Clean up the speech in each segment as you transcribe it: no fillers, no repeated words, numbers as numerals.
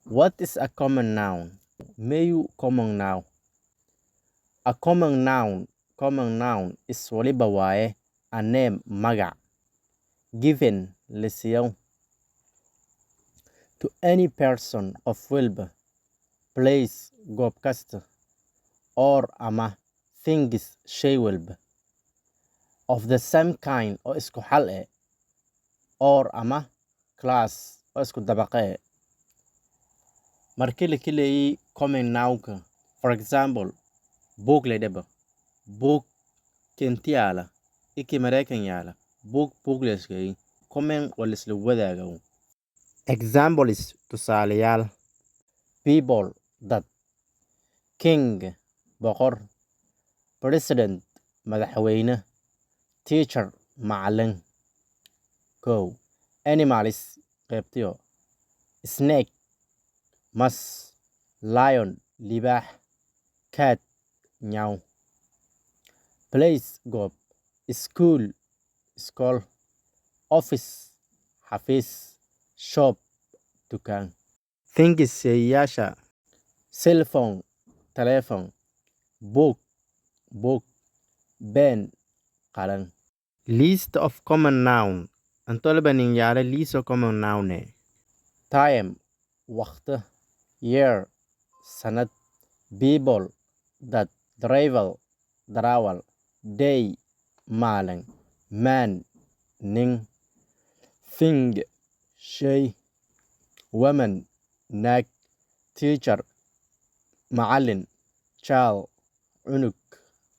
What is a common noun? Mayu common noun? A common noun, common noun is waliba waaye a name magac given lisiyow to any person qof walba, place goob kasta, or ama things shay walba, of the same kind oo isku xal eh, or ama class oo isku dabaqa eh. Markii la kaleeyay common noun-ka, for example, book le dhaba book kenti yaala iki Mareykan yaala book book la iskaga common oo la isla wadaago. Examples, tusaalayaal: people, dad; king, boqor; president, madaxweyne; teacher, macallin. Kow, animals, qeybtiyo: snake, mas; lion, libaax; cat, nyaw. Place, goob: school, iskool; office, xafiis; shop, dukaan. Things, shayyaasha: cellphone, telephone; book, book; pen, qalin. List of common noun. Inta nin yaala list of common noun eh. Time, waqti; year, sanad; people, dad; driver, darawal; day, maalin; man, nin; thing, shay; woman, naag; teacher, macallin; child, cunug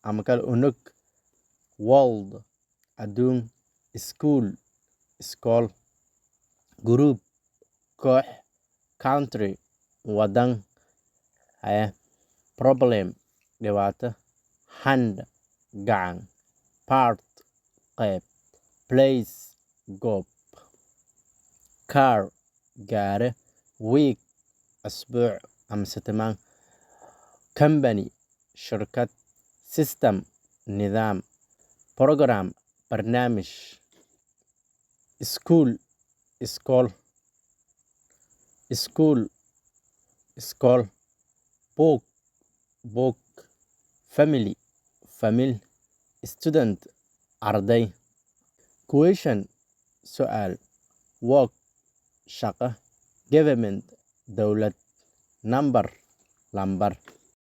ama kale unug; world, adduun; school, iskool; group, koox; country, wadan. Haya, problem, dhibaato; hand, gacan; part, qayb; place, goob; car, gaari; week, asbuuc ama sitimaan; company, shirkad; system, nidaam; program, barnaamij; school, iskool; school, iskool; book, book; family, famil; student, arday. Question, su'aal; work, shaqo; government, dowlad; number, lambar.